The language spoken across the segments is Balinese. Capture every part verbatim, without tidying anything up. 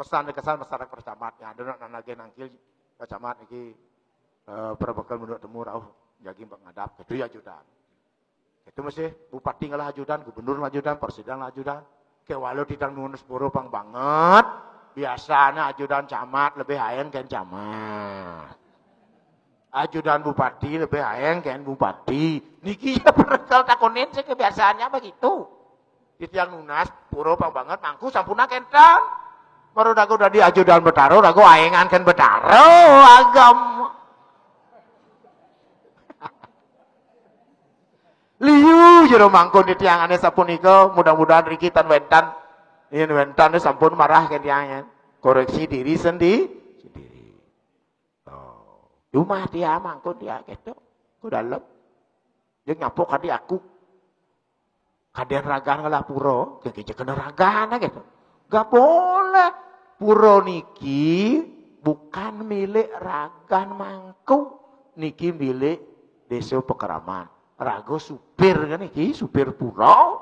Pesan kesan masyarakat Pak Camat, ya, ada nak nagih nangkil Pak Camat niki, eh, perbekel menurut temu rauh jagi ngadap, itu ya ajudan. Itu masih bupati ngalah ajudan, gubernur ngalah ajudan, presiden ngalah ajudan. Ke walau tidak nunus puro pang banget, biasanya ajudan camat lebih aeng kan camat. Ajudan bupati lebih aeng kan bupati. Niki ya perbekel takonin sih kebiasaannya begitu. Titiang nunas puro pang banget mangku sampuna kenten. Baru dago dadi ajudan Betaro, dago aengan kan Betaro agam. Liu jero mangkun titiangane sapunika, mudah-mudahan riki tan wentan. Yen wentan sampun marah kan tiangnya. Koreksi diri sendi-, sendiri. Oh. Cuma dia mangkun dia gitu. Ku dalam. Dia nyapuk kadi aku. Kadén ragan ngelah pura, kekece kena ragan gitu. Gak boleh. Pura niki bukan milik ragan mangku. Niki milik desa Pekraman. Raga supir kan niki, supir pura.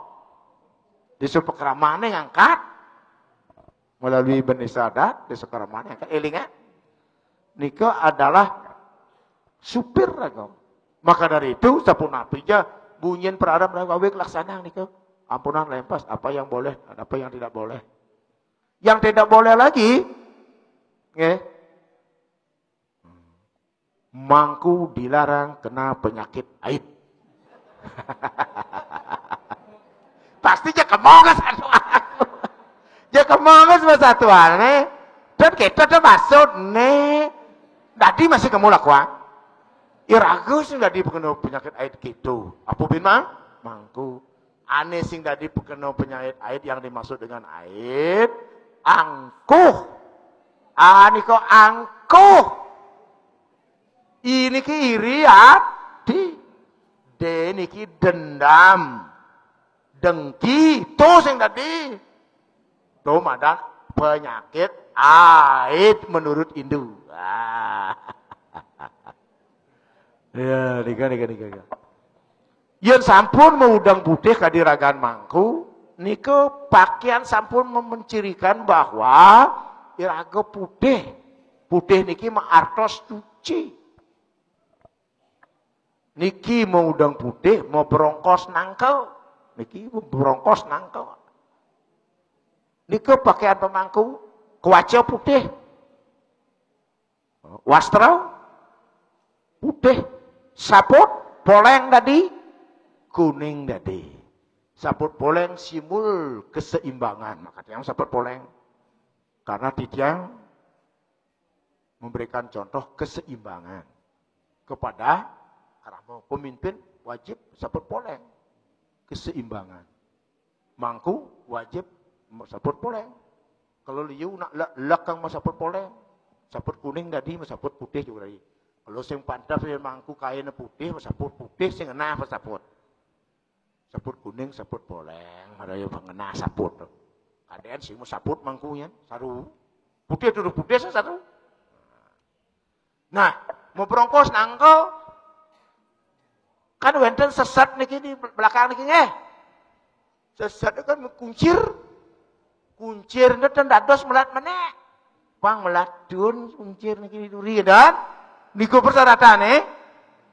Desa Pekraman ngangkat melalui bendesa adat, desa Pekraman ngangkat. Eling, eh? Nika adalah supir raga. Maka dari itu, sapunapi ja bunyin praram raga awik laksana nika. Ampunan lempas, apa yang boleh, apa yang tidak boleh. Yang tidak boleh lagi, nggih, mangku dilarang kena penyakit aid. Pasti ja kemong satu. Ja kemong sama satu ane. Dan kita tuh maksud nih. Dadi masih kamu lakukan. Iraga sing dadi pekena penyakit aid gitu. Apa bin mang? Mangku. Ane sing dadi pekena penyakit aid yang dimaksud dengan aid, angkuh. Ane kok angkuh. Ini ki iri ati. De niki dendam. Dengki. Itu sing dadi. Itu madan penyakit aid menurut Hindu. Ah. Ya, nika, nika, nika, nika. Yen sampun maudeng putih kadi ragan mangku, nika pakaian sampun mencirikan bahwa iraga putih. Putih niki maartos suci. Niki maudeng putih, mabrongkos nangka. Niki mabrongkos nangka. Nika pakaian pemangku, kawaca putih. Wastra putih, saput poleng dadi kuning dadi. Saput poleng simbol keseimbangan. Maka tiang saput poleng. Karena titiang memberikan contoh keseimbangan kepada karena pemimpin wajib saput poleng. Keseimbangan. Mangku wajib saput poleng. Kalau liu nak le-, lekang masaput poleng. Saput kuning tadi, masaput putih juga tadi. Kalau sing pantas ya mangku kain putih, masaput putih, sing enah masaput. Saput kuning, saput poleng, ada yang pengenah saput. Kadén sing masaput mangkunya, saru. Putih duduk putih, saru. Nah, mau brongkos nangko, kan wénten seset niki di belakang niki nggih. Seset itu kan kuncir. Kuncir itu ten dados melat menék. Pang melat dun kuncir niki duri dan niku persyaratannya.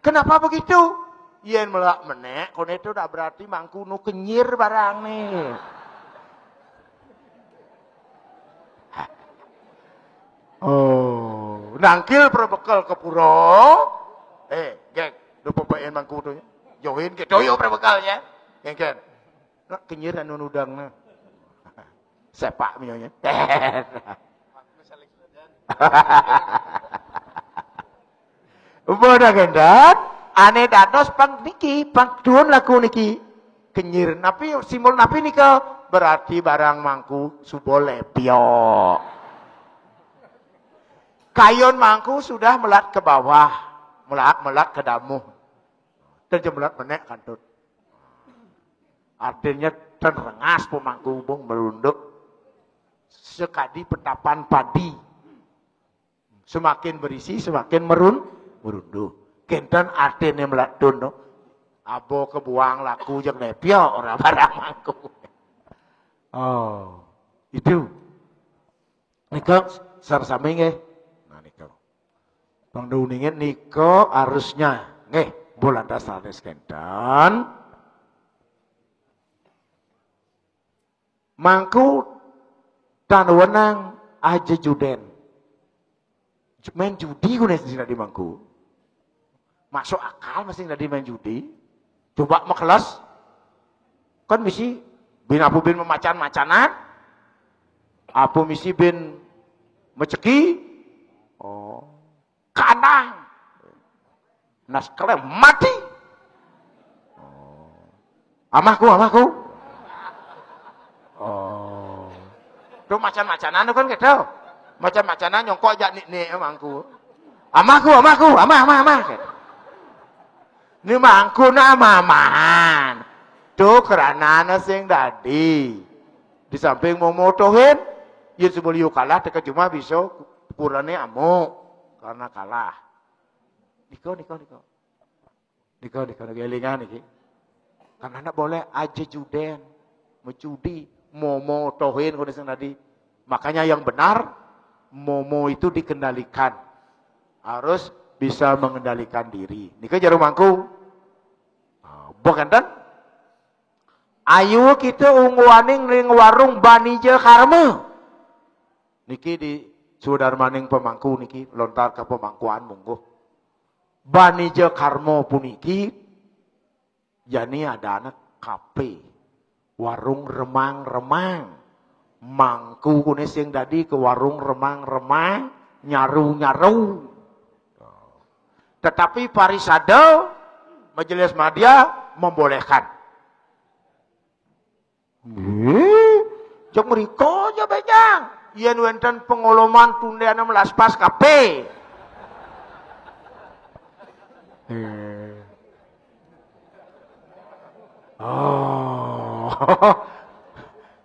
Kenapa begitu? Yen melat menék, koné itu udah berarti mangkunu kenyir barang nih. Oh, nangkil perbekel ke pura. Eh, geng, lupa bain mangku tu. Join ke doyo perbekelnya. Geng, geng. Nak kenyir anu nudang nah. Sepak mionya. Umpama gendan, ané dados pang niki, pang duun laku niki. Kenyir. Napi simbol napi nika? Berarti barang mangku suba lepio. Kayun mangku sudah melat ke bawah, melat, melat ke damuh. Ten ja melat menék kantun. Artinya ten rengas pemangku ubung merunduk. Sekadi petapan padi. Semakin berisi, semakin merun-, merunduh. Kénten artiné melat dun, no. Abo kebuang laku jeng lepio ora barang mangku. Oh, itu. Nih, Nika sareng sami nggih. Nah, nika. Pang uningin nika harusnya nggih, mboh lantas sanes kenten. Mangku tan wenang aja juden. Main judi ku nih sing dadi mangku. Masuk akal mesti dadi main judi. Coba mekeles. Kan misi bin apa bin memacan-macanan. Apa misi bin meceki. Oh. Kandang. Nas kelem mati. Oh. Amahku, amahku. Oh. Tuh macan-macanan tuh kan gitu. Macan-macanan nyongkok jak nik-nik amangku. Amahku, amahku, amah, amah, amah. Gitu. Ini mangku nah mamahan. Tuh kerana sing dadi. Di samping mau motohin, yen sebelum kalah teka cuma bisa kurane amuk karena kalah. Niko, niko, niko. Niko, niko, niko elingan iki. Karena ndak boleh aja juden, mecudi, momo tohin kode sing tadi. Makanya yang benar, momo itu dikendalikan. Harus bisa mengendalikan diri. Niko jarum mangku. Ah, bukan kan? Ayo kita ungguaning ring warung Banija Karma. Niki di sudarmaning pemangku niki lontar ke pemangkuan mungguh. Banija Karma puniki jani ada anak kafe, warung remang-remang. Mangku kunis yang dadi ke warung remang-remang, nyaru-nyaru. Tetapi parisada majelis madya membolehkan. Nggih, jek mriko aja bejang. Yen wenten pengoloman tundean melas pas kape. Eh. Oh.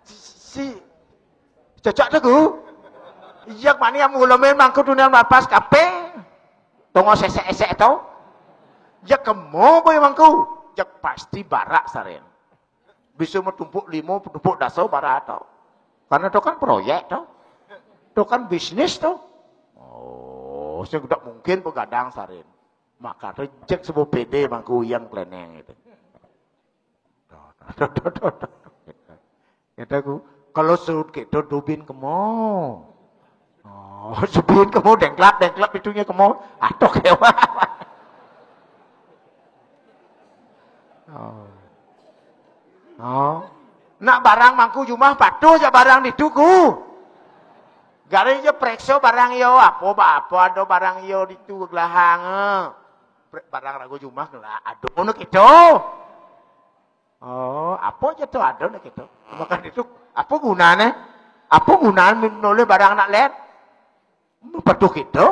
Si cocok tuh, Gu. Iya, mani yang ngolomin mangku tundean melas pas kape. Tongo sesek-esek to. Ya kemo kowe mangku. Ya pasti barak saren. Bisa metumpuk limo, metumpuk daso barak to. Karena itu kan proyek to. Itu kan bisnis to. Oh, sing tidak mungkin begadang saren. Maka rejek sebuah P D mangku yang kleneng itu. Kataku, kalau surut kita dubin kemo. Oh, subin kemo dengklap, dengklap itunya kemo. Atok ya. Oh. Oh. Nak barang mangku jumah patuh aja barang dituku. Gari aja preksa barang yo, apa ba apa ada barang yo ditu gelahang. Pre- Barang ragu jumah gelahang. Aduh, ngono gitu. Oh, apa aja tuh ada nih gitu. Makan itu apa gunanya? Apa gunanya noleh barang anak len? Patuh gitu.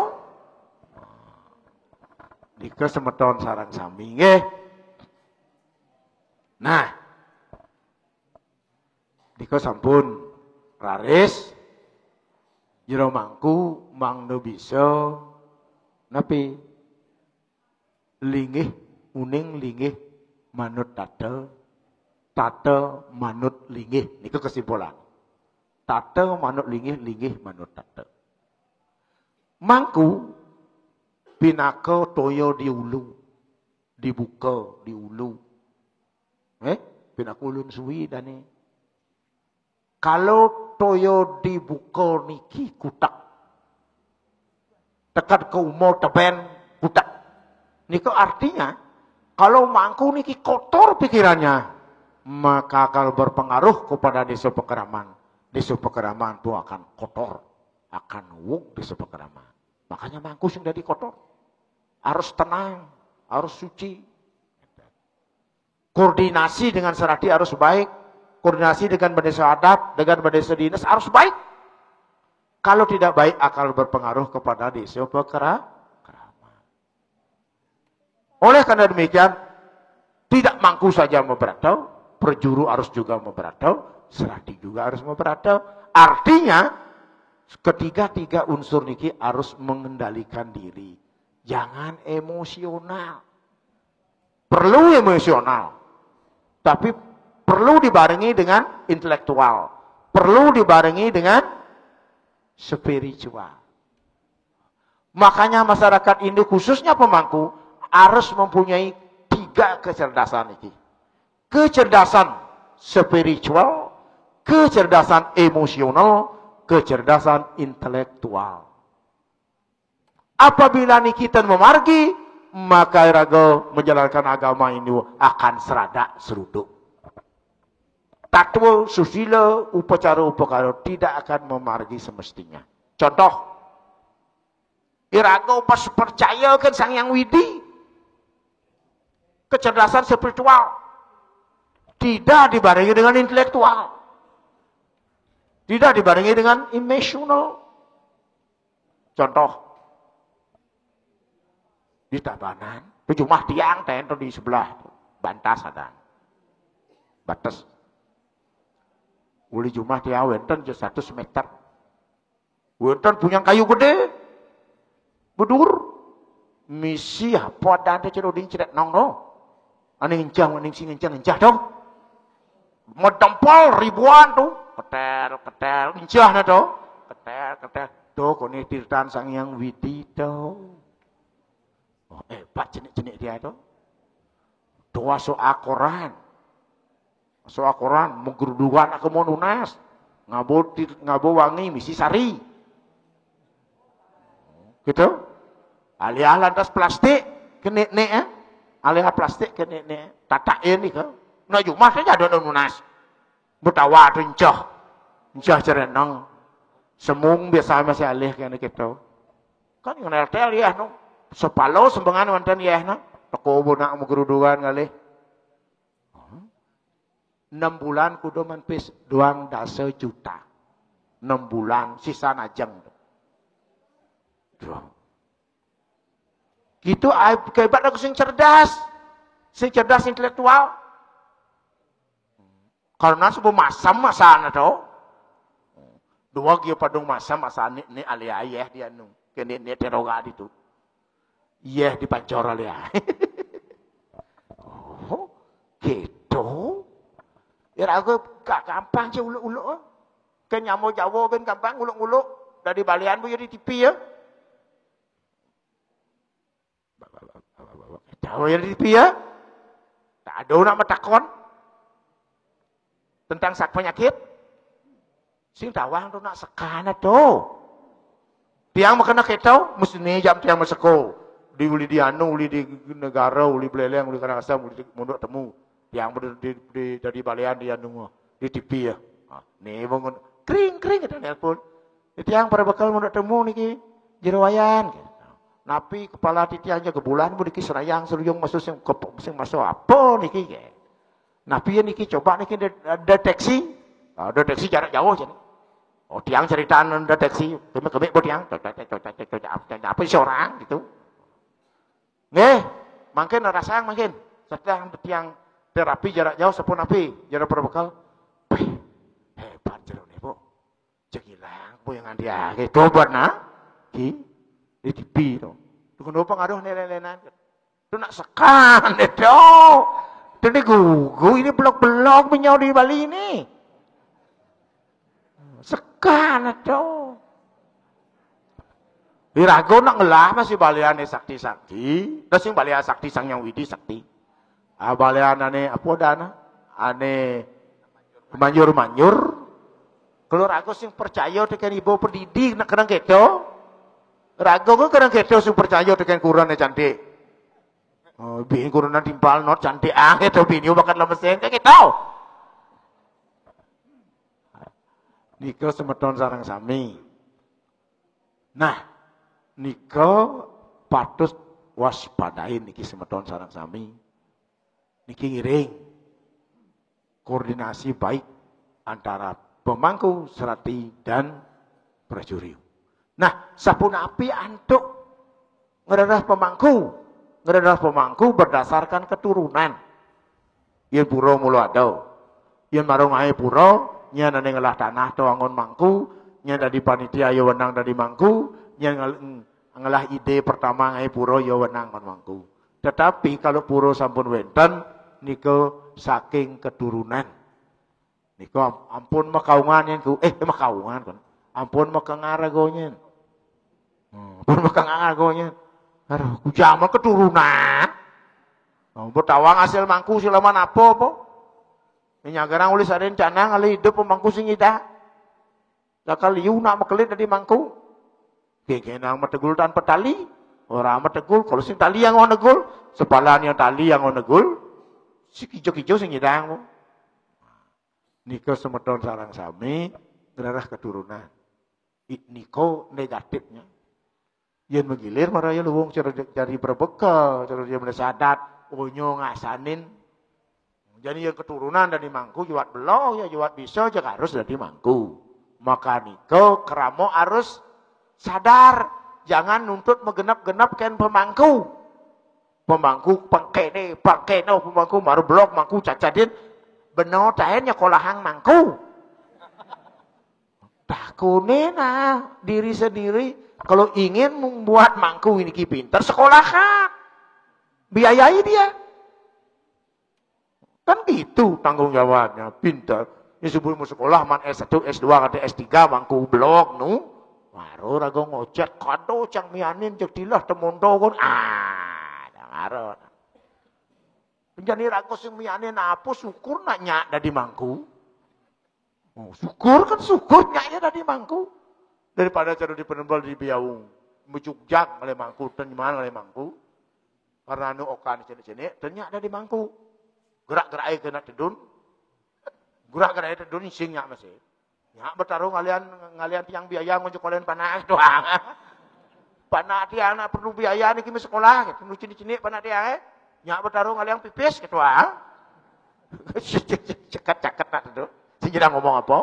Dika semeton sarang sami nggih. Nah, dika sampun raris jero mangku mangda bisa napi linggih uning linggih manut tata, tata manut linggih. Niku kesimpulan. Tata manut linggih, linggih manut tata. Mangku pinaka toya di ulu, dibuka di ulu. Eh, pinaka ulun suwi dane. Kalau toya dibuka niki kutak. Tekan ke umur teben kutak. Niku artinya kalau mangku niki kotor pikirannya, maka akan berpengaruh kepada desa pekeraman. Desa pekeraman itu akan kotor, akan wong desa pekeraman. Makanya mangku sing dadi kotor. Harus tenang, harus suci. Koordinasi dengan serati harus baik. Koordinasi dengan bendesa adat, dengan bendesa dinas harus baik. Kalau tidak baik akan berpengaruh kepada desa pekera-, keramat. Oleh karena demikian, tidak mangku saja memberatau, perjuru harus juga memberatau, serati juga harus memberatau. Artinya, ketiga-tiga unsur niki harus mengendalikan diri. Jangan emosional. Perlu emosional, tapi perlu dibarengi dengan intelektual, perlu dibarengi dengan spiritual. Makanya masyarakat Hindu, khususnya pemangku, harus mempunyai tiga kecerdasan ini. Kecerdasan spiritual, kecerdasan emosional, kecerdasan intelektual. Apabila niki ten memargi, maka raga menjalankan agama ini akan seradak seruduk. Tatwa, susila, upacara, upakara tidak akan memargi semestinya. Contoh, iraga pas percaya kan Sang Yang Widi, kecerdasan spiritual tidak dibarengi dengan intelektual, tidak dibarengi dengan emosional. Contoh, di Tabanan, tu jumah tiang ten tu di sebelah tu. Bantas ada. Batas. Uli jumah tiang wenten je seratus meter. Wenten punya kayu gede. Bedur. Misi apa ada tu celoding ceret nong tu. Aning encah, aning sing encah, encah tu. Medempel ribuan tu. Keter, keter, encah na tu. Keter, keter. Tu koni tirtan Sang Yang Widi tu. Oh, hebat jenik-jenik dia tu. Tua so akoran. So akoran, menggerudukan aku mau nunas. Ngabo, ti- ngabo wangi misi sari. Gitu. Alih lantas plastik, kena nek eh. Alih plastik kena nek. Tatak ini ke. Nah, cuma saja ada nunas. Betawa tu encah. Encah cerenang. Semung biasa masih alih kena kita. Kan yang neltel ya no. Sepalo sembengan mantan ya no. Teko bonak menggerudukan kali. Enam bulan kudu manpis duang dasa juta. Enam bulan sisa najeng. Duh. Gitu ai kebat aku sing cerdas. Sing cerdas intelektual. Karena sebab masam masana tu. Dua gia padung masam masana ni, ni alih ayah dia nu. Kini ni teroga di tu. Yeh dipancor alih ayah. Oh, gitu. Ya aku gak gampang je uluk-uluk. Kan nyamo Jawa kan gampang uluk-uluk. Dari balian bu ya di T V ya. Tahu ya di T V ya? Tak ada nak matakon tentang sak penyakit. Sing tawang tu nak sekana tu. Tiang makana kita mesti ni jam tiang masako. Di uli di anu, uli di negara, uli Beleleng, uli Karangasem, uli di Mondok Temu. Tiang di, di, di, dari balian di anu, di T V ya. Ha, ni bangun kring kring kita nelpon. Tiang para bekal Mondok Temu niki jeroayan. Napi kepala titiang jaga bulan bu niki serayang seruyung masuk sing, sing masuk apa niki ke? Napi ya niki coba niki de- deteksi. Ah, deteksi jarak jauh jadi. Oh, tiang cerita deteksi, kemik-kemik bu tiang. Apa seorang gitu. Nggih, mangkin rasang mangkin. Setelah tiang terapi jarak jauh sepun api, jarak berbekal. Wih, hebat jeruk ni, Bu. Cegilang, Bu, yang andi ake. Tobat nak. Ki, di T V tu. Tu kenapa ngaruh nilai lenan? Tu nak sekan itu. Tu ni gugu, ini blok-blok menyau di Bali ni. Sekan itu. Irago nak ngelah masih baliane sakti-sakti. Dah sing balian sakti Sang Yang Widi sakti. Ah, balian ane apa dana? Ane manjur-manjur. Kalau rago sing percaya tekan ibu pendidi nak kenang keto. Rago ke kenang keto sing percaya tekan kurane cantik. Oh, bin kurunan timpal not cantik ah itu bin yo bakat lemesin kayak gitu. Nika semeton sarang sami. Nah, nika patut waspadai niki semeton sarang sami. Niki ngiring koordinasi baik antara pemangku serati dan prajuri. Nah, sapunapi antuk ngerereh pemangku, ngerereh pemangku berdasarkan keturunan. Yen pura mula ada. Yen marung ae pura, nyen ane ngelah tanah to angon mangku, nyen dadi panitia ya wenang dadi mangku, nyen ngel- ngelah ide pertama ngae pura ya wenang angon mangku. Tetapi kalau pura sampun wenten, nika saking keturunan. Nika am- ampun makaungan yen ku, eh makaungan kan. Ampun makengar agonyen. Hmm, ampun makengar agonyen. Aduh, kujaman keturunan. Oh, betawang hasil mangku silaman apa apa? Nyagarang ulih saden canang, alih hidup pemangku sing ida. Lakar liu nak makelit dadi mangku. Gegenang mategul tanpa tali. Orang mategul, kalau sing tali yang negul, sepalan yang tali yang negul, si kijo-kijo sing nyidang. Nika semeton sareng sami ngrereh keturunan. I-, nika negatifnya. Yen magilir maraya luwung cara jari berbekal, cara dia melesadat, onyo ngasanin. Jadi ya keturunan dari mangku juat belo, ya juat bisa, ya harus dari mangku. Maka nika keramo harus sadar, jangan nuntut magenep-genep ken pemangku. Pemangku pengkene, pengkene pemangku maru blok mangku cacadin, beno taen nyekolahang mangku. Takone nah diri sendiri, kalau ingin membuat mangku ini pintar, sekolahkan. Biayai dia. Kan gitu tanggung jawabnya, pintar. Ini sebelum mau sekolah man S satu, S dua, kata S tiga, mangku blok nu. Baru raga ngocet, kado cang mianin, cek tilah temondo kon. Ah, dah ngaro. Jadi raga sing mianin apa, syukur nak nyak dadi mangku. Oh, syukur kan syukur nyaknya dadi mangku. Daripada cara di penembal di biaung. Mejugjak oleh mangku, tenyeman oleh mangku. Karena anu okan cenik-cenik, tenyak dadi mangku. Gerak-gerak air kena tedun. Gerak-gerak air tedun, ising nyak masih. Nyak bertarung ngalian, ngalian tiang biaya ngonjuk kalian panas doang. Panak tiang nak perlu biaya ni kimi sekolah, perlu cinik-cinik panak tiang eh. Nyak bertarung ngalian pipis ketua. Ceket-ceket nak tedun. Sing ngomong apa?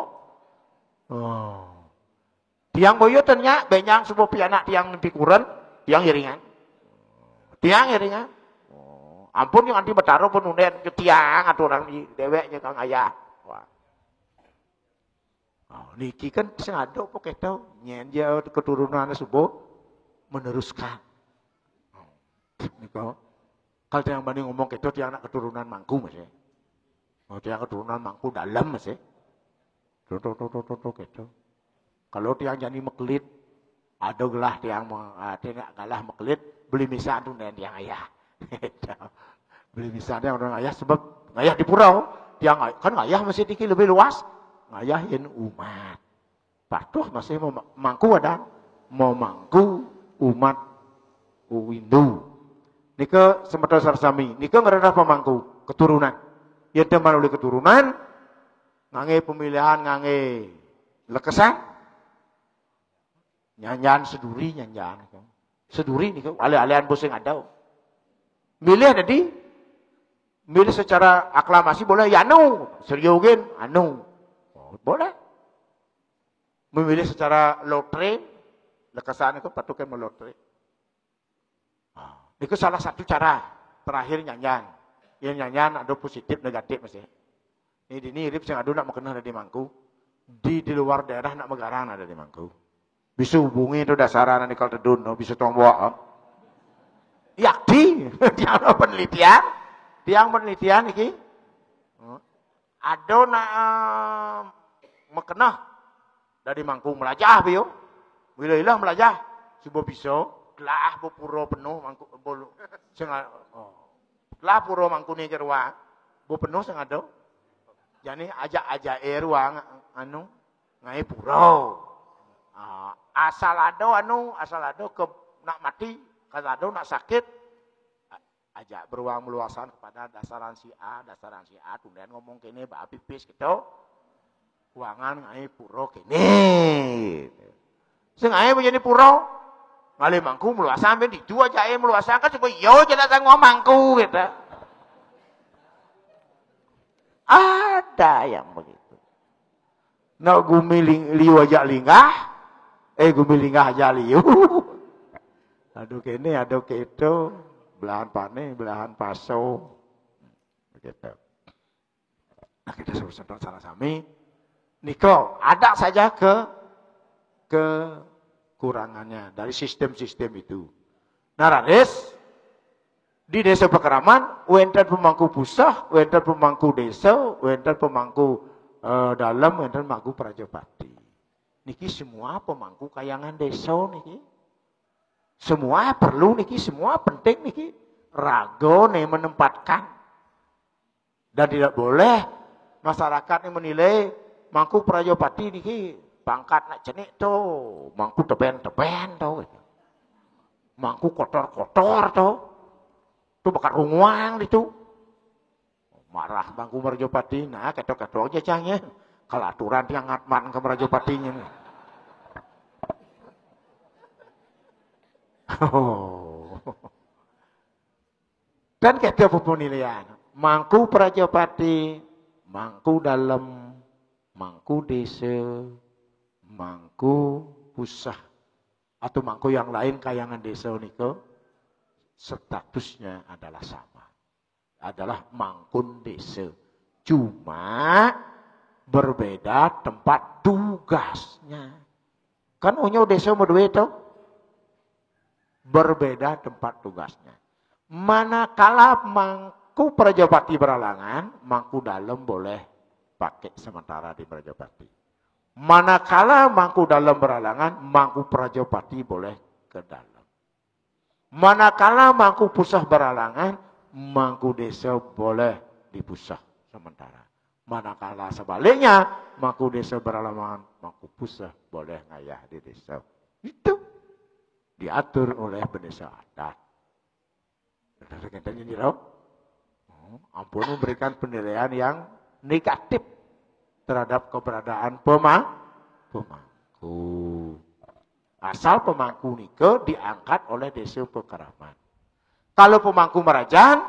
Oh. Tiang boyo tenyak, benyang subo pianak tiang mimpi kuren, tiang iringan. Tiang iringan. Oh, ampun yang nanti betaro pun unden ke tiang atau orang di deweknya kang ayah. Wah. Oh, niki kan sing ada apa keto, nyen dia keturunan subo meneruskan. Oh, niko. Kalau tiang banding ngomong keto, tiang nak keturunan mangku masih. Oh, tiang keturunan mangku dalam masih. Tuh, tuh, tuh, tuh, tuh, tuh, gitu. Kalau tiang jani mekelit, ada gelah tiang me-, ah, tiang galah mekelit, beli misan tu dengan tiang ayah. Beli misan tiang orang ayah sebab ngayah di purau. Tiang ay-, kan ngayah masih dikit lebih luas. Ngayah yen umat. Patuh masih mem-, mangku ada. Mau mangku umat uindu. Nika semeton sarasami. Nika ngerendah pemangku keturunan. Yen teman oleh keturunan, ngangge pemilihan, ngangge lekesan, nyanjan seduri, nyanjan. Seduri nih, alih-alihan bos yang ada. Milih tadi, milih secara aklamasi boleh, ya anu, seriogin, anu. Oh, boleh. Memilih secara lotre, lekesan itu patuh kan melotre. Ah, itu salah satu cara terakhir nyanyan. Ya nyanyan ada positif negatif masih. Ini dini irip sing adu nak makeneh dadi mangku. Di, di luar daerah nak megarang nak dadi mangku. Bisa hubungi tu dasaran di kal tedun tu, bisa tombok. Yakti, tiang penelitian, tiang penelitian iki. Ada nak, eh, makeneh dadi mangku melajah bio. Bila ilah melajah, cuba bisa, telah bepuro penuh mangku, bolu. Sing a-, oh. Telah puro mangku ni ke ruang, bu penuh sing ada. Jadi ajak-ajak eh ruang, anu, ngai puro. Ah, asal ada anu, asal ada ke nak mati, asal ada nak sakit, ajak beruang meluasan kepada dasaran si A, dasaran si A, tunden ngomong kene, ba pipis gitu. Kuangan ngai puro kene. Sing ae menjadi puro. Ngalih mangku meluasan ben ditu aja ae meluasan kan coba yo jalan sanggup mangku gitu. Ada yang begitu. Nak gumi ling-, liu aja linggah, eh gumi linggah aja liu. Aduh kene, aduh keto, belahan pane, belahan paso. Begitu. Nah, kita suruh sedot salah sami. Niko, ada saja ke, kekurangannya dari sistem-sistem itu. Nah, raris, di desa Pakeraman, wenten pemangku pusah, wenten pemangku desa, wenten pemangku, eh, dalam, wenten pemangku prajapati. Niki semua pemangku kayangan desa niki. Semua perlu niki, semua penting niki. Raga né menempatkan. Dan tidak boleh masyarakat ini menilai mangku prajapati niki pangkat nak cenik to, mangku tebén-tebén to, gitu. Mangku kotor-kotor to. Tu bakal runguang itu. Marah mangku prajapati, nah, ketok-ketok aja cangnya. Kalau aturan tiang ngatman ke prajapatinya nih. Oh. Dan kita penilaian. Mangku prajapati, mangku dalem, mangku desa, mangku puseh, atau mangku yang lain kayangan desa nika, statusnya adalah sama. Adalah mangkun desa. Cuma berbeda tempat tugasnya. Kan onyo desa madué to? Berbeda tempat tugasnya. Manakala mangku prajapati beralangan, mangku dalem boleh pakai sementara di prajapati. Manakala mangku dalem beralangan, mangku prajapati boleh ke dalem. Manakala mangku puseh beralangan, mangku desa boleh di puseh sementara. Manakala sebaliknya, mangku desa beralangan, mangku puseh boleh ngayah di desa. Itu diatur oleh bendesa adat. Saudara ngeten ini, loh. Hmm, ampun memberikan penilaian yang negatif terhadap keberadaan pema-, pemangku. Asal pemangku nika diangkat oleh desa pekeraman. Kalau pemangku merajan,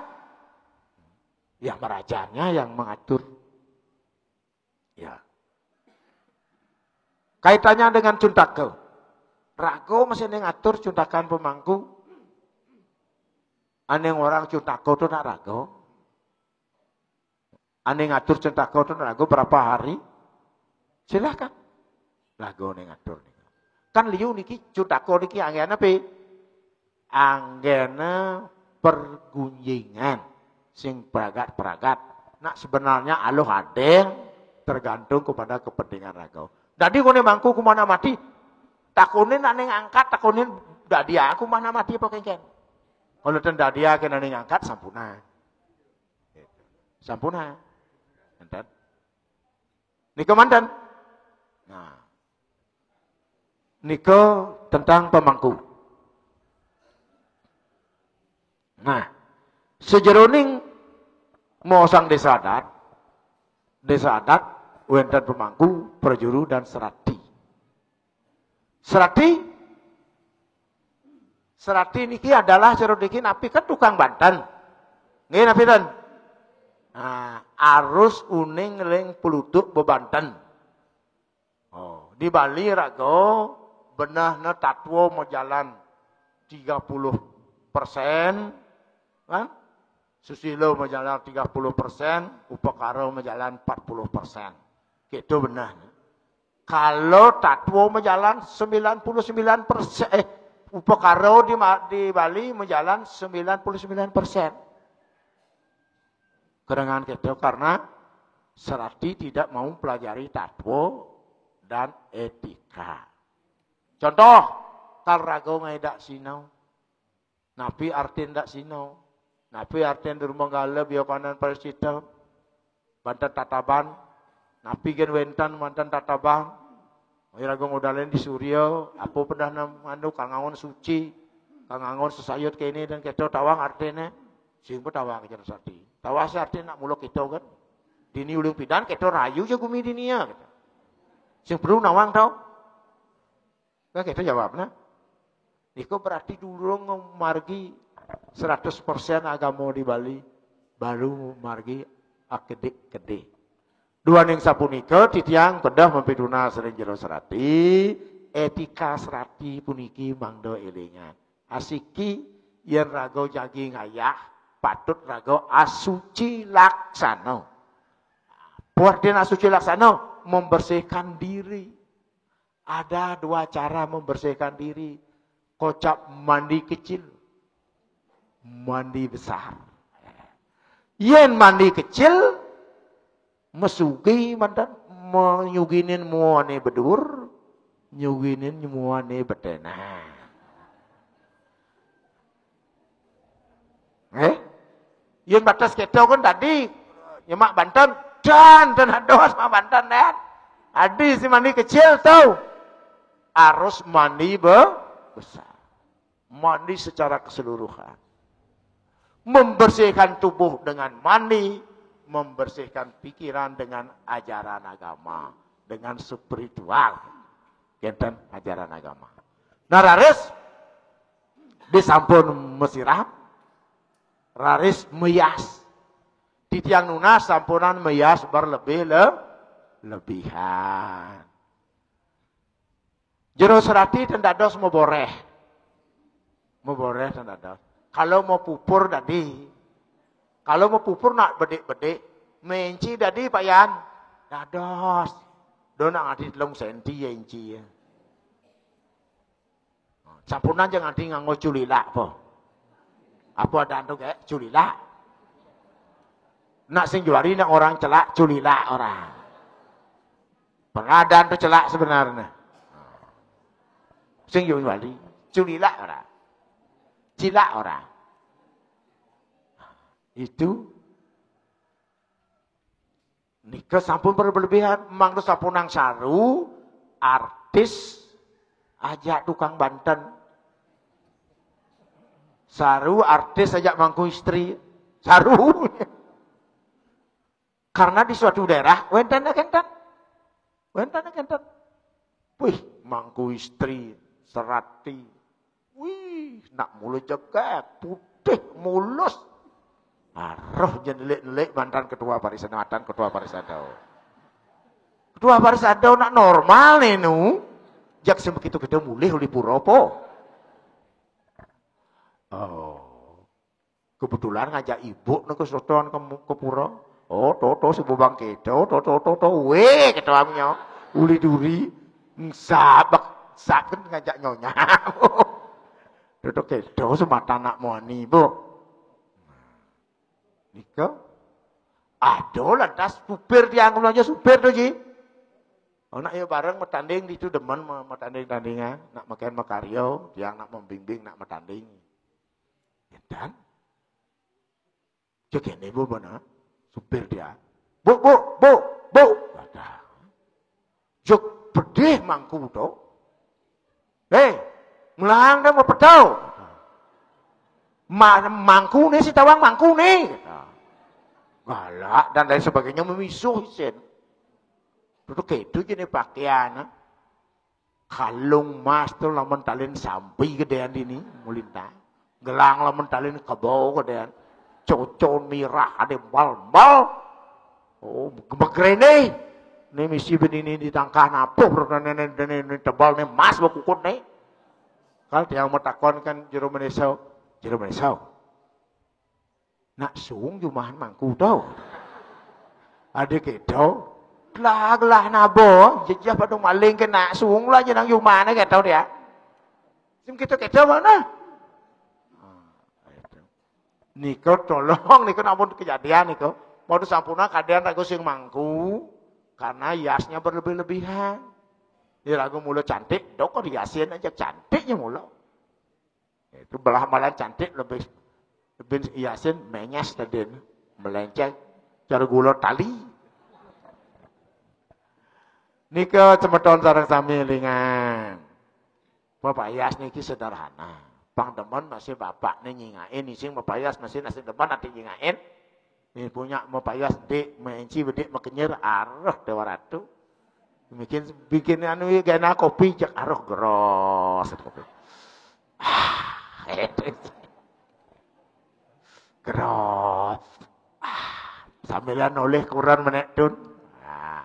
ya merajannya yang mengatur. Ya. Kaitannya dengan cuntaka. Raga masih ané ngatur cuntakan pemangku. Ané ngorang cuntaka tu nak raga. Ané ngatur cuntaka tu nak raga berapa hari? Silahkan. Raga ané ngatur. Kan liu niki cuntaka niki anggén apa? Anggéna pergunjingan sing pragat-pragat. Nak sebenarnya aluh adéng tergantung kepada kepentingan raga. Dadi ngoné mangku kumaha nak mati, takonin ané ngangkat, takonin dadi aku kumaha nak mati apa kénkén. Kalau ten dadi aku ané ngangkat, sampunang. Sampunang. Enten. Nika manten. Nah. Nika tentang pemangku. Nah, sajeroning maosang desa adat, desa adat wénten pemangku, prajuru, dan serati. Serati, serati niki adalah cara niki napi kan tukang banten. Nggih, napi ten? Nah, arus uning ring pelutuk bebanten. Oh, di Bali raga benehna tatwa majalan tiga puluh persen, kan? Susila majalan tiga puluh persen, upakara majalan empat puluh persen. Gitu benehna. Kalau tatwa majalan sembilan puluh sembilan persen, eh, upakara di, ma-, di Bali majalan sembilan puluh sembilan persen. Kerengan kita karena serati tidak mau pelajari tatwa dan etika. Contoh, kal raga ngaé dak sinau. Napi artin dak sinau? Napi artin durmanggala biokanan prayascita? Banten tataban. Napi gén wénten banten tataban? Iraga ngudalin di surya, apa pendahna anu, kal ngangon suci, kal ngangon sesayut kéné dan kéto tawang artiné. Sing tawang kén serati. Tawang sing artiné nak mula kita kan. Dini ulun pidan kéto rayu ja gumi dinia, kéto. Sing perlu nawang tau. Kan kéto jawabna. Nika berarti durung margi seratus persen agama di Bali, baru margi akedik-kedik. Duaning sapunika, titiang pedah mapitunas ring Jero Serati, etika serati puniki mangda élingan. Asiki yén raga jagi ngayah, patut raga asuci laksana. Apa artin asuci laksana? Membersihkan diri. Ada dua cara membersihkan diri. Kocap mandi kecil, mandi besar. Yén mandi kecil, masugi manten, manyuginin muané bedur, Nyuwinin nyemuane betena. Eh? Yen bates keto kan tadi nyemak banten dan dan ados mak banten dan. Adi si mandi kecil tu harus mandi be besar. Mandi secara keseluruhan. Membersihkan tubuh dengan mandi, membersihkan pikiran dengan ajaran agama, dengan spiritual. Kenten ajaran agama. Nah, raris disampun mesiram, raris meyas. Titiang nunas sampunan meyas berlebih le-, lebihan. Jero serati ten dados meboreh. Meboreh ten dados. Kalau mau pupur tadi, kalau mau pupur nak bedik-bedik, menci tadi Pak Yan, dados. Do nak nganti telung senti ya inci ya. Sampunan aja nganti nganggo culilak po. Apa ada antuk kayak culilak? Nak sing juari nak orang celak culilak orang. Pengadan tu celak sebenarnya. Sing juari culilak orang. Cilak orang. Itu nika sampun berlebihan, mangda sampun nang saru artis ajak tukang banten. Saru artis ajak mangku istri. Saru. Karena di suatu daerah wenten kenten. Wenten kenten. Wih, mangku istri serati. Wih, nak mulu jegek, putih mulus. Aroh je nelik-nelik mantan ketua parisada, mantan ketua parisada. Ketua parisada nak normal nih nu. Jak sing begitu kita mulih uli pura po. Oh. Kebetulan ngajak ibu nu ke sotoan ke, ke pura. Oh, toto si bobang keto, toto, toto, weh, keto aminyo. Uli duri, sabek, sabek ngajak nyonya. Toto keto semata anak muani, Bu. Nika, ada lantas supir dianggap aja supir tu, Ji. Anak yo bareng matanding di tu demen ma-, matanding-tandingan, nak makan makaryo, dia nak membimbing, nak matanding. Dan, cek ini, Bu, mana? Supir dia. Bu, Bu, Bu, Bu. Ada. Jok pedih mangku tu. Hei, mulang dah mau petau. Ma-, mangku ni si tawang mangku ni. Galak dan lain sebagainya memisuh isin. Tutu ketu je ni pakaian. Kalung mas tu lamun talin sampi gedean dini, mulinta. Gelang lamun talin kebo gedean. Cocon mirah ade embal-embal. Oh, gemegrene. Ni misi benini di tangkah napuh, ni, ni, ni, ni tebal ni mas bakukut ni. Kal tiang matakon kan jero menesau. Jero menesau. Nak suung jumahan mangku tau. Ada keto. Gelah-gelah nabo, jejah padung maling ke nak suung lah jenang jumahan keto dia. Sim keto-keto mana? Niko tolong, niko namun kejadian niko. Mau disampuna kadean ragu sing mangku, karena hiasnya berlebih-lebihan. Ini ragu mula cantik, dok dihiasin aja cantiknya mula. Itu belah malam cantik lebih, lebih hiasin menyes tadi, melenceng cara gula tali. Nika semeton sareng sami lingan. Mapayas niki sederhana. Pang demen masih bapak ni nyingain, ising mapayas masih nasi demen ati nyingain. Ni punya mapayas dik, menci bedik makenyir, aroh Dewa Ratu. Bikin, bikin anu ya, gana kopi, cek aroh geros. Kopi. Ah, geros. Ah, sambilan oleh kurang menek tun. Ah.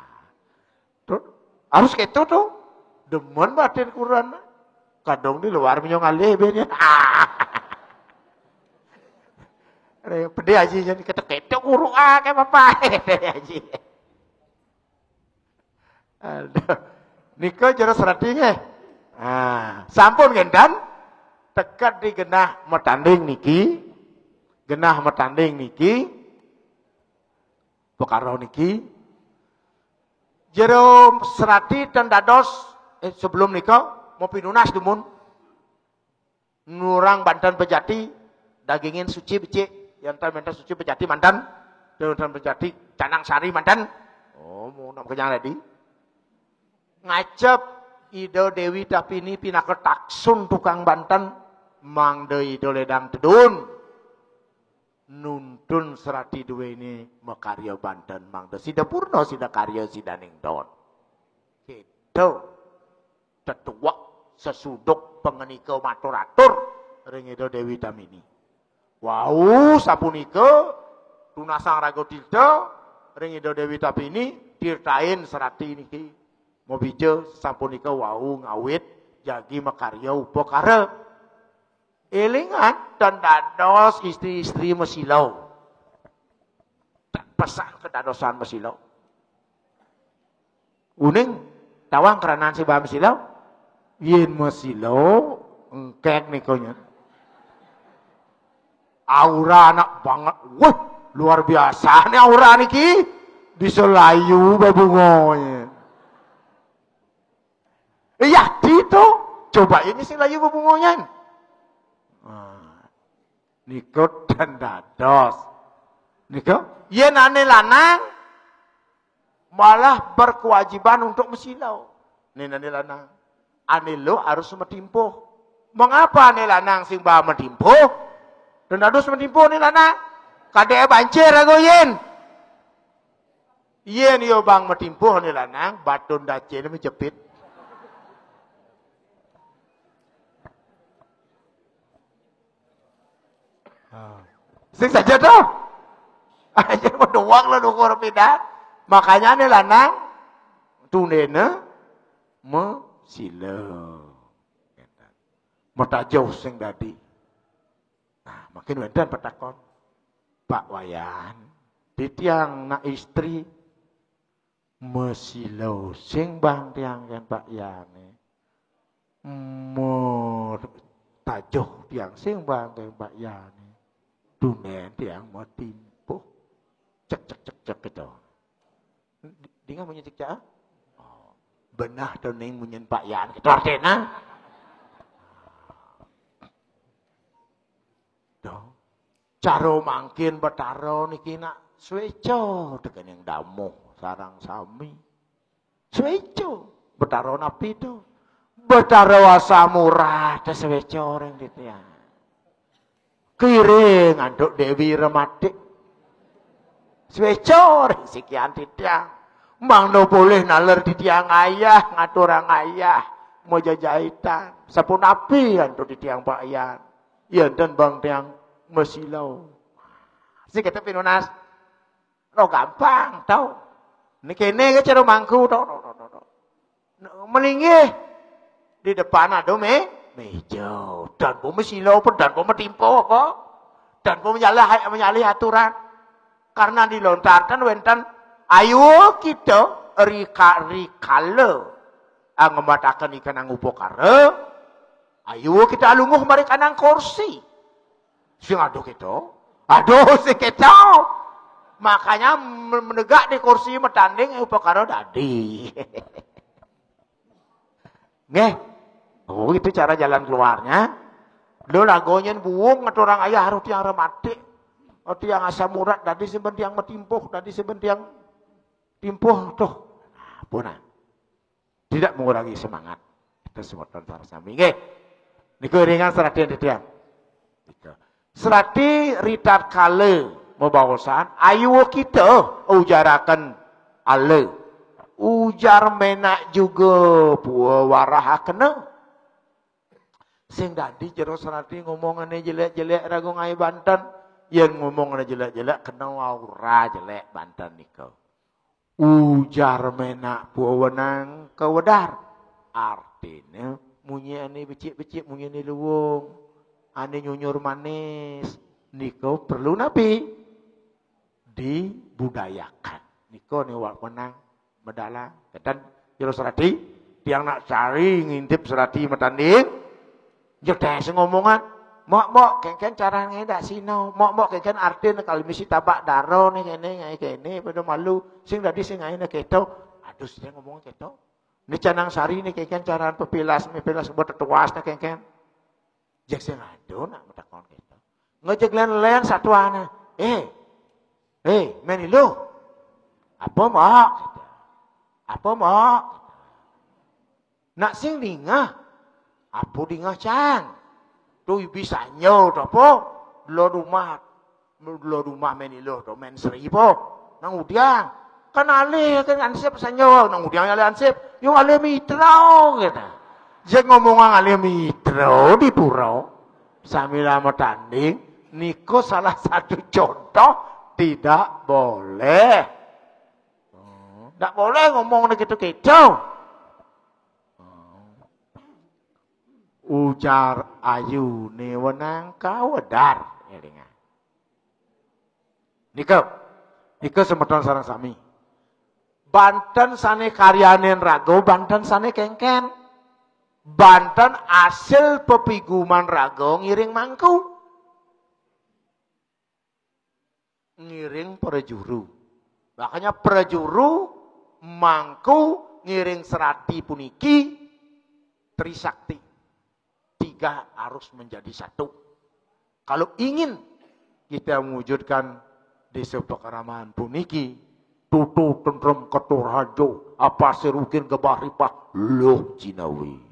Tun, harus keto tu. Demen batin kurang. Kadung di luar minyong alih benya. Ah. Pede aji jan keto-keto guru ah kayak apa. Pede aji. Aduh. Nika jero serati nggih. Ah, sampun ngendan. Teked di genah matanding niki. Genah matanding niki. Pekara niki. Jero serati ten dados Eh, sebelum nika, mau pinunas dumun. Nurang banten pejati, dagingin suci becik. Yantan banten suci pejati manten. Banten pejati, canang sari manten. Oh, mau nak kenyang tadi. Ngacep Ida Dewi Tapini pinaka taksun tukang banten. Mangda Ida ledang tedun. Nuntun serati dua ini makarya banten. Mangda sida purna, sida karya, sida ningdon. Gitu. Tetuek sesuduk pangenika matur-atur ring Ida Dewi Tapini. Wau sapunika tunasang raga tirta ring Ida Dewi Tapini, tirtain serati niki. Mabija sapunika wau ngawit jagi makarya upakara. Élingan tan dados istri-istri masila. Tan pesan kedadosan masila. Uning tawang keranan sing ba masila. Yén masila, engkék nika nyen. Aura anak banget. Wah, luar biasa nih aura niki. Bisa layu bebunganya. Iya, gitu. Coba ini sing layu bebunganya. Nah, nika tan dados. Nika, yén ané lanang malah berkewajiban untuk masila. Né ané lanang. Ané luh harus matimpuh. Mengapa ané lanang sing ba matimpuh? Tan dados matimpuh ané lanang. Kadék bancir aku yén. Yén ya bang matimpuh ané lanang, batun daciné majepit. Ah. Sing saja to. Aja doang lah dukur pindah. Makanya ané lanang tundéna masila. Matajoh sing dadi. Nah, makin wénten patakon. Pak Wayan, titiang nak istri masila sing bang tiang kén Pak Yané. Matajoh tiang sing bang kén Pak Yané. Tundén tiang matimpuh. Cek, cek, cek, cek, gitu. Dingeh munyin cekcak? Oh. Beneh to ning munyin Pak Yan. Gitu artinya. Tuh. Cara mangkin Betara niki nak suéca tekening damuh sareng sami. Suéca. Betara napi to? Betara Asam Urat suéca ring titiang. Kiring antuk Déwi Rematik. Suéca ring sikian titiang. Mangda polih naler titiang ayah, ngaturang ayah, majajaitan. Sapunapi antuk titiang Pak Yan? Yén ten bang tiang masila. Sing kéto pinunas. Lo gampang, tau. Né kéné ké cara mangku, tau, tau, tau, tau, tau. Malinggih di depan ada mé-, méja. Dan pun masila, dan pun matimpuh apa? Dan pun menyalih, menyalih aturan. Karena dilontarkan wénten ayu kita rika-, rikala, ah, ngemataken ikanang upakara. Ayu kita alungguh mari kanang kursi. Sing aduh kita. Aduh, sing kita. Makanya men-, menegak di kursi, matanding upakara dadi. Nggih. Oh, itu cara jalan keluarnya. Lo lagonyen buung ngaturang ayah, harus tiang rematik. Oh, tiang Asam Urat, dadi sing ben tiang matimpuh, dadi sing ben tiang timpuh tuh. Ampun, ah. Tidak mengurangi semangat. Kita semua tuan para sami. Nggih. Niku iringan serati titiang. Niku. Serati ritatkala mabaosan, ayu kita ujaraken ala. Ujar ménak juga pua warahakena. Sing dadi jero serati ngomongane jelek-jelek raga ngaé banten. Yén ngomongane jelek-jelek kena aura jelek banten nika. Ujar ménak pua wenang kawedar. Artine munyi ane becik-becik, munyi ane luung, ane nyunyur manis, nika perlu napi? Dibudayakan. Nika ne wak wenang medalang. Keten jero serati, tiang nak cari ngintip serati matanding. Jedes ngomongan. Mok, mok, kéngkén carane dak sino. Mok, mok, kéngkén artine kal misi tabak daro ne kene, ngae kene, pada malu. Sing dadi sing ngae ne keto. Aduh, sing ngomong keto. Ni Canang Sari ni kéngkén caraan pepilas, mipilas buat tetuas na kéngkén. Jeg sing ado nak matakon kéto. Ngejeg lén-lén satuané. "Eh, eh, Mén Iluh. Apa, Mbok?" Apa, Mbok? Nak sing dingeh. Apa dingeh, Cang? Tu ibi sanyo tu apa? Delo rumah, delo rumah Mén Iluh tu, Mén Sri po. Nang udiang. Kan alih kan ansip sanyo, nang udiang alih ansip. Yo alih mitra, kata. Jeg ngomongan alih mitra di pura. Sambil matanding, niko salah satu contoh tidak boleh. Oh, ndak boleh ngomong kéto-kéto. Oh. Ujar ayuné wenang kawedar. Élingan. Nika, nika semeton sareng sami. Banten sané karyanin raga, banten sané kéngkén. Banten asil pepiguman raga ngiring mangku. Ngiring prajuru. Makanya prajuru, mangku, ngiring serati puniki trisakti. Tiga harus menjadi satu. Kalau ingin kita mewujudkan desa Pakraman puniki, tutu tentrem ketur hajo, apa sirukir gebah ripah, luh jinawi.